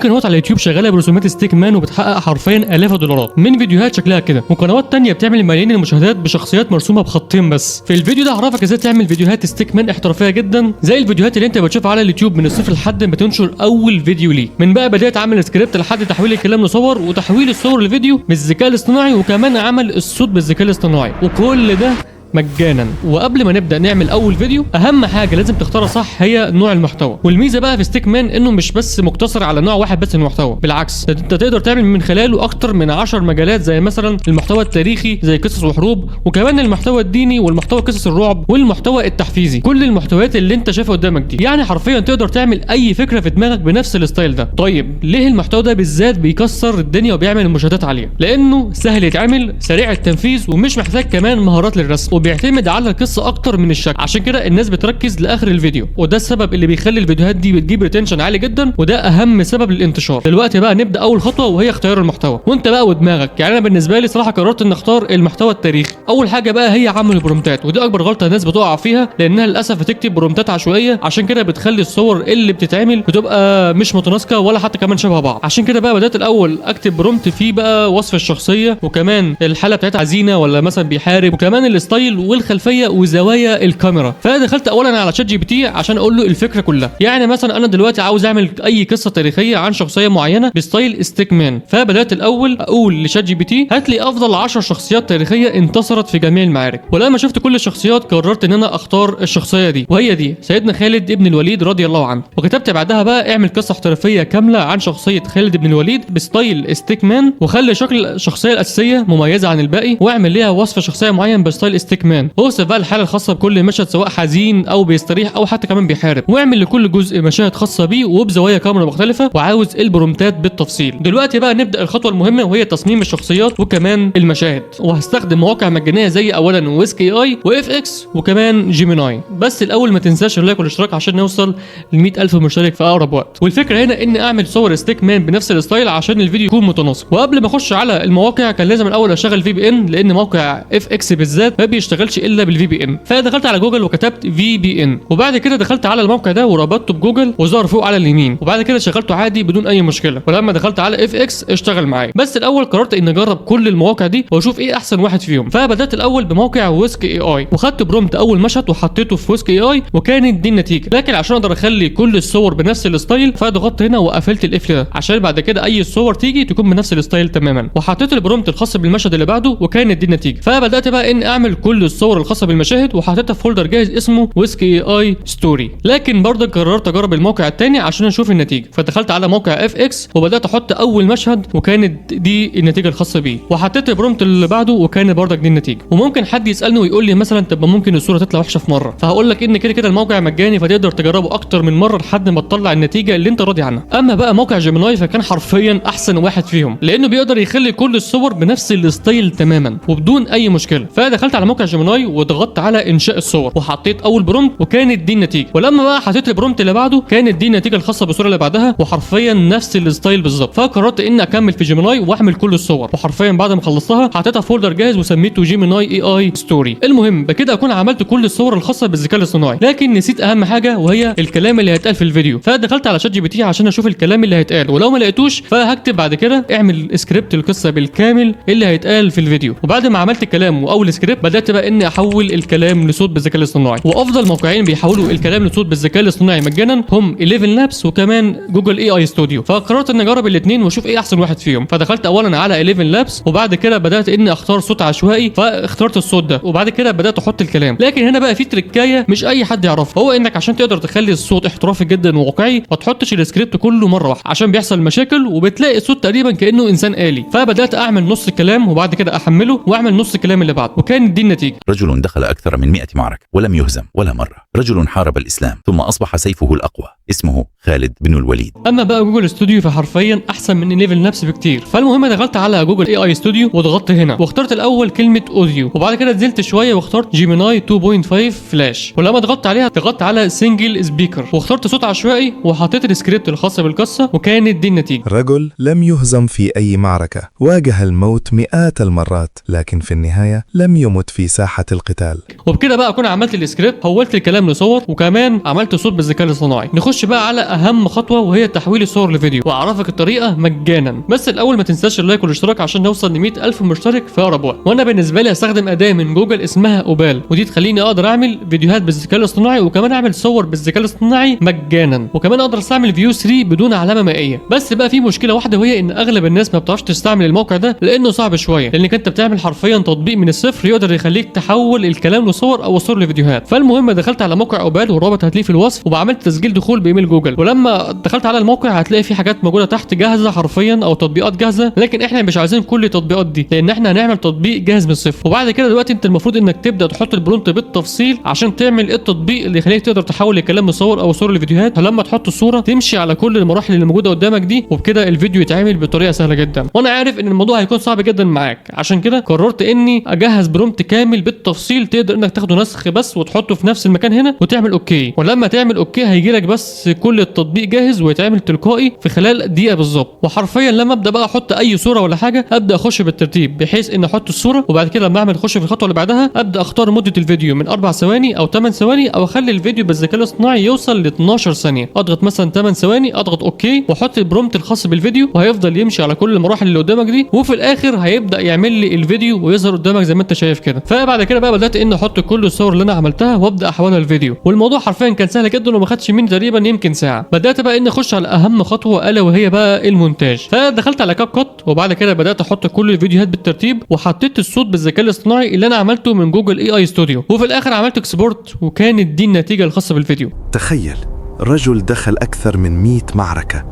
قنوات على اليوتيوب شغالة برسومات stick man وبتحقق حرفيا الاف الدولارات من فيديوهات شكلها كده، وقنوات تانية بتعمل ملايين المشاهدات بشخصيات مرسومه بخطين بس. في الفيديو ده هعرفك ازاي تعمل فيديوهات stick man احترافية جدا زي الفيديوهات اللي انت بتشوفها على اليوتيوب من الصفر لحد ما تنشر اول فيديو ليك، من بقى بداية عمل سكريبت لحد تحويل الكلام لصور وتحويل الصور لفيديو بالذكاء الاصطناعي، وكمان عمل الصوت بالذكاء الاصطناعي، وكل ده مجانا. وقبل ما نبدا نعمل اول فيديو، اهم حاجة لازم تختارها صح هي نوع المحتوى. والميزة بقى في stick man انه مش بس مقتصر على نوع واحد بس من المحتوى، بالعكس انت تقدر تعمل من خلاله اكتر من 10 مجالات، زي مثلا المحتوى التاريخي زي قصص وحروب، وكمان المحتوى الديني، والمحتوى قصص الرعب، والمحتوى التحفيزي. كل المحتويات اللي انت شايفها قدامك دي، يعني حرفيا تقدر تعمل اي فكرة في دماغك بنفس ال style ده. طيب ليه المحتوى ده بالذات بيكسر الدنيا وبيعمل مشاهدات عالية؟ لانه سهل يتعمل، سريع التنفيذ، ومش محتاج كمان مهارات للرسم، وبيعتمد على القصة اكتر من الشكل. عشان كده الناس بتركز لاخر الفيديو، وده السبب اللي بيخلي الفيديوهات دي بتجيب retention عالي جدا، وده اهم سبب للانتشار. دلوقتي بقى نبدا اول خطوة وهي اختيار المحتوى، وانت بقى ودماغك. يعني انا بالنسبة لي صراحة قررت ان اختار المحتوى التاريخي. اول حاجة بقى هي عمل البرومتات، ودي اكبر غلطه الناس بتقع فيها، لانها للاسف بتكتب برومتات عشوائيه. عشان كده بتخلي الصور اللي بتتعمل بتبقى مش متناسقه ولا حتى كمان شبه بعض. عشان كده بقى بدات الاول اكتب prompt فيه بقى وصف الشخصية، وكمان الحالة بتاعتها حزينة ولا مثلا بيحارب، وكمان ال style والخلفيه وزوايا الكاميرا. فدخلت اولا على ChatGPT عشان اقول له الفكرة كلها. يعني مثلا انا دلوقتي عاوز اعمل اي قصة تاريخية عن شخصية معينة ب style stick man. فبدات الاول اقول ل ChatGPT هات لي افضل 10 شخصيات تاريخية انتصرت في جميع المعارك. ولما شفت كل الشخصيات قررت ان انا اختار الشخصية دي، وهي دي سيدنا خالد ابن الوليد رضي الله عنه. وكتبت بعدها بقى اعمل قصة احترافية كاملة عن شخصية خالد بن الوليد ب style stick man، وخلي شكل الشخصية الاساسية مميزة عن الباقي، واعمل ليها وصف شخصية معين ب style stick man، واوصف بقى الحالة الخاصة بكل مشهد سواء حزين او بيستريح او حتى كمان بيحارب، واعمل لكل جزء مشاهد خاصة بيه وبزوايا كاميرا مختلفه، وعاوز البرومتات بالتفصيل. دلوقتي بقى نبدا الخطوة المهمة وهي تصميم الشخصيات وكمان المشاهد. وهستخدم مواقع مجانية زي اولا Whisk AI و FX وكمان Gemini. بس الاول ما تنساش ال like والاشتراك عشان نوصل ل 100,000 مشترك في اقرب وقت. والفكرة هنا ان اعمل صور stick man بنفس ال style عشان الفيديو يكون متناسق. وقبل ما اخش على المواقع كان لازم الاول اشغل VPN، لان موقع FX بالذات ما بيشتغلش الا بال VPN. فدخلت على جوجل وكتبت VPN، وبعد كده دخلت على الموقع ده وربطته بجوجل وظهر فوق على اليمين، وبعد كده شغلته عادي بدون اي مشكله. ولما دخلت على FX اشتغل معايا. بس الاول قررت ان اجرب كل المواقع دي واشوف ايه احسن واحد فيهم. فبدات الاول بموقع Whisk AI، وخدت prompt اول مشهد وحطيته في Whisk AI، وكانت دي النتيجة. لكن عشان اقدر اخلي كل الصور بنفس ال style فضغطت هنا وقفلت القفل ده عشان بعد كده اي صور تيجي تكون بنفس ال style تماما. وحطيت ال prompt الخاص بالمشهد اللي بعده وكانت دي النتيجة. فبدات بقى ان اعمل كل الصور الخاصة بالمشاهد وحطيتها في folder جاهز اسمه Whisk AI story. لكن برضه قررت اجرب الموقع الثاني عشان اشوف النتيجة. فدخلت على موقع FX وبدات احط اول مشهد وكانت دي النتيجة الخاصة بيه، وحطيت ال prompt اللي بعده وكانت برضك دي النتيجة. وممكن حد يسالني ويقول لي مثلا طب ممكن الصورة تطلع وحشة في مره، فهقول لك ان كده كده الموقع مجاني فتقدر تجربه اكتر من مرة لحد ما تطلع النتيجة اللي انت راضي عنها. اما بقى موقع Gemini فكان حرفيا احسن واحد فيهم، لانه بيقدر يخلي كل الصور بنفس ال style تماما وبدون اي مشكلة. فدخلت على موقع Gemini وضغطت على انشاء الصور وحطيت اول prompt وكانت دي النتيجة. ولما بقى حطيت ال prompt اللي بعده كانت دي النتيجة الخاصة بالصورة اللي بعدها، وحرفيا نفس ال style بالظبط. فقررت ان اكمل في Gemini واعمل كل الصور، وحرفيا بعد ما خلصتها حطيتها في folder جاهز وسميته Gemini AI story. المهم بكده اكون عملت كل الصور الخاصة بالذكاء الاصطناعي، لكن نسيت اهم حاجة وهي الكلام اللي هيتقال في الفيديو. فدخلت على ChatGPT عشان اشوف الكلام اللي هيتقال، ولو ما لقيتوش فهكتب بعد كده اعمل سكريبت القصة بالكامل اللي هيتقال في الفيديو. وبعد ما عملت الكلام واول سكريبت بدات بقى اني احول الكلام لصوت بالذكاء الاصطناعي. وافضل موقعين بيحولوا الكلام لصوت بالذكاء الاصطناعي مجانا هم ElevenLabs وكمان Google AI Studio. فقررت اني اجرب الاثنين واشوف ايه احسن واحد فيهم. فدخلت اولا على ElevenLabs، وبعد كده بدات اني اختار صوت عشوائي، فاخترت الصوت ده، وبعد كده بدات احط الكلام. لكن هنا بقى في تريكايه مش اي حد يعرفها، هو انك عشان تقدر تخلي الصوت احترافي جدا وواقعي ما تحطش السكريبت كله مرة واحدة عشان بيحصل مشاكل وبتلاقي الصوت تقريبا كانه انسان آلي. فبدات اعمل نص الكلام وبعد كده احمله واعمل نص الكلام اللي بعده، وكانت دي النتيجة. رجل دخل أكثر من 100 معركة ولم يهزم ولا مرة. رجل حارب الإسلام ثم أصبح سيفه الأقوى، اسمه خالد بن الوليد. اما بقى Google Studio فحرفيا احسن من ElevenLabs بكتير. فالمهم دخلت على Google AI Studio وضغطت هنا واخترت الاول كلمة audio، وبعد كده نزلت شوية واخترت Gemini 2.5 فلاش، ولما ضغطت عليها ضغطت على single speaker واخترت صوت عشوائي وحطيت السكريبت الخاص بالقصه، وكانت دي النتيجة. رجل لم يهزم في أي معركة، واجه الموت مئات المرات، لكن في النهاية لم يمت في ساحة القتال. وبكده بقى اكون عملت السكريبت، حولت الكلام لصور، وكمان عملت صوت بالذكاء الاصطناعي. نخش نخش بقى على اهم خطوة، وهي تحويل الصور لفيديو، واعرفك الطريقة مجانا. بس الاول ما تنساش ال like والاشتراك عشان نوصل ل 100,000 مشترك في اقرب وقت. وانا بالنسبة لي هستخدم اداه من جوجل اسمها اوبال، ودي تخليني اقدر اعمل فيديوهات بالذكاء الاصطناعي، وكمان اعمل صور بالذكاء الاصطناعي مجانا، وكمان اقدر استعمل Veo 3 بدون علامة مائية. بس بقى في مشكلة واحدة، وهي ان اغلب الناس ما بتعرفش تستعمل الموقع ده لانه صعب شوية، لانك انت بتعمل حرفيا تطبيق من الصفر يقدر يخليك تحول الكلام لصور او الصور لفيديوهات. فالمهم دخلت على موقع اوبال، والرابط هتلاقيه في الوصف، وعملت تسجيل دخول بايميل جوجل. ولما دخلت على الموقع هتلاقي في حاجات موجودة تحت جاهزة حرفيا او تطبيقات جاهزة، لكن احنا مش عايزين كل التطبيقات دي لان احنا هنعمل تطبيق جاهز من الصفر. وبعد كده دلوقتي انت المفروض انك تبدا تحط ال prompt بالتفصيل عشان تعمل التطبيق اللي يخليك تقدر تحول الكلام لصور او صور لفيديوهات. فلما تحط الصورة تمشي على كل المراحل اللي موجودة قدامك دي، وبكده الفيديو يتعمل بطريقة سهلة جدا. وانا عارف ان الموضوع هيكون صعب جدا معاك، عشان كده قررت اني اجهز prompt كامل بالتفصيل تقدر انك تاخده نسخ بس وتحطه في نفس المكان هنا وتعمل okay. ولما تعمل okay هيجي لك بس كل التطبيق جاهز ويتعمل تلقائي في خلال دقيقة بالظبط. وحرفيا لما ابدا بقى احط اي صوره ولا حاجة ابدا اخش بالترتيب، بحيث ان احط الصورة وبعد كده لما اعمل اخش في الخطوة اللي بعدها ابدا اختار مده الفيديو من 4 ثواني او 8 ثواني، او اخلي الفيديو بالذكاء الاصطناعي يوصل ل 12 ثانية. اضغط مثلا 8 ثواني، اضغط okay، واحط ال prompt الخاص بالفيديو، وهيفضل يمشي على كل المراحل اللي قدامك دي، وفي الاخر هيبدا يعمل لي الفيديو ويظهر قدامك زي ما انت شايف كده. فبعد كده بقى بدات ان احط كل الصور اللي انا عملتها وابدا احولها لفيديو، والموضوع حرفيا كان سهل جدا وما خدش مني تقريبا يمكن ساعة. بدات بقى ان اخش على اهم خطوة الا وهي بقى المونتاج. فدخلت على CapCut، وبعد كده بدات احط كل الفيديوهات بالترتيب، وحطيت الصوت بالذكاء الاصطناعي اللي انا عملته من Google AI Studio، وفي الاخر عملت export، وكانت دي النتيجة الخاصة بالفيديو. تخيل رجل دخل أكثر من 100 معركة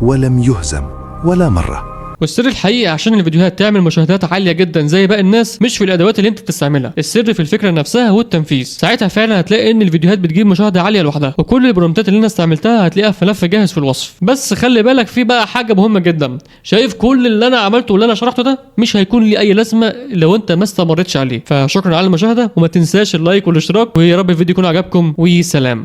ولم يهزم ولا مرة. والسر الحقيقي عشان الفيديوهات تعمل مشاهدات عالية جدا زي باقي الناس مش في الادوات اللي انت بتستعملها، السر في الفكرة نفسها والتنفيذ. ساعتها فعلا هتلاقي ان الفيديوهات بتجيب مشاهده عالية لوحدها، وكل ال prompt ات اللي انا استعملتها هتلاقيها في ملف جاهز في الوصف. بس خلي بالك في بقى حاجة مهمة جدا، شايف كل اللي انا عملته واللي انا شرحته ده مش هيكون ليه اي لازمه لو انت ما استمرتش عليه. فشكرا على المشاهدة، وما تنساش ال like والاشتراك، ويا رب الفيديو يكون عجبكم، وسلام.